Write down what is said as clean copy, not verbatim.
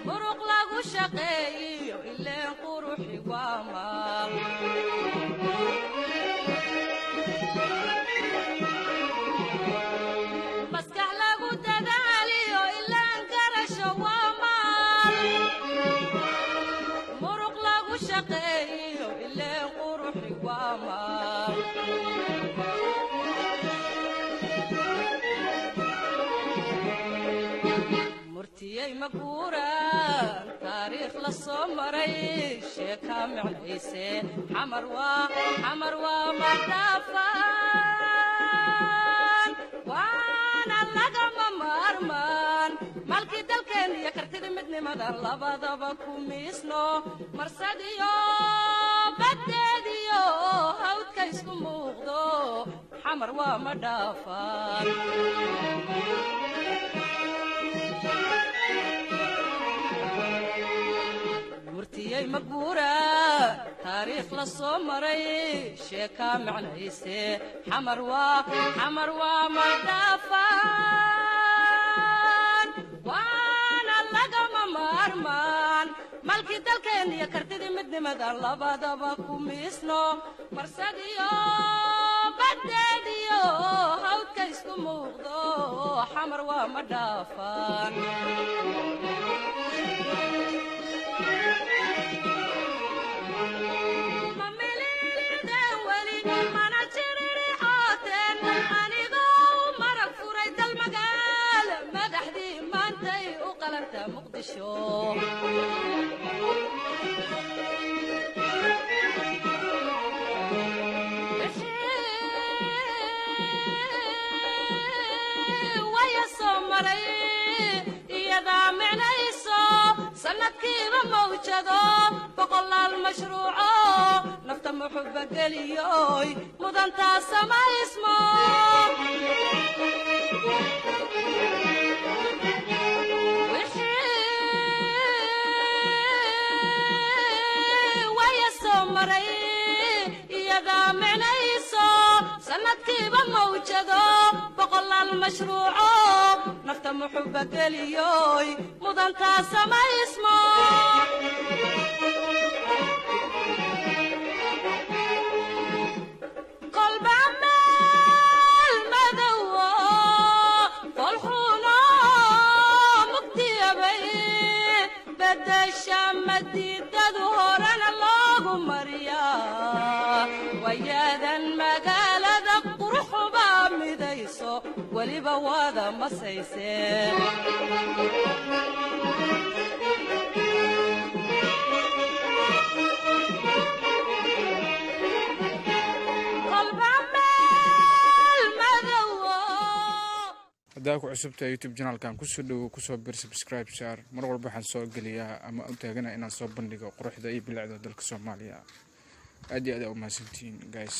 Muruq lagu shaqeeyiyo ileen quruxi waa maal. Maskax lagu dadaaliyo ilaan garasho waa maal. Muruq lagu shaqeeyiyo ileen quruxi waa maal. Murtiyey ma guuraan taariikh la soo maray, sheekaa micnayse Xamar waa, Xamar waa madhaafaan, waana lagama maarmaan. Malkii dalkeen iyo kartida midnimada labadaba ku miisno, marsad iyo baddeediyo hawdka isku muuqdo, Xamar waa ma dhaafaan. Murtiyey ma guuraan taariikh la soo maray, sheekaa micnayse Xamar waa, Xamar waa madhaafaan, waana lagama maarmaan. Malkii dalkeen iyo kartidii midnimada labadaba ku miisno, marsad iyo baddeediyo hawdka isku muuqdo, Xamar waa ma dhaafaan. Ma miliilideen weli mana jiriricooteen, anigoo marag furay dalmagaal madaxdii maantay u qalanta Muqdisho. Waya soo maray iyadaa micnayso, sanadkiiba mawjado boqolaal mashruuco nafta muxuba geliyoy mudantaa samaysmo. Waya soo maray iyadaa micnayso, sanadkiiba mawjado boqolaal mashruuco nafta muxuba geliyoy mudantaa samaysmo. Kolba meel madowo folxuno mugdiyabay bedesha madiidadu horena loogu mariyaa, wayaadan magaalada quruxubaa midayso weliba waada masayse. Kolba meel madowo. Haddaa ku cusubtahay YouTube channelkan, kusoo dhowo, kusoo bir, subscribe saar. Mar walba waxaan soo geliyaa ama u taagana inaan soo bandhigo quruxda iyo bilicda dalka Soomaaliya. Aad iyo aad aa u mahadsantihiin, guys.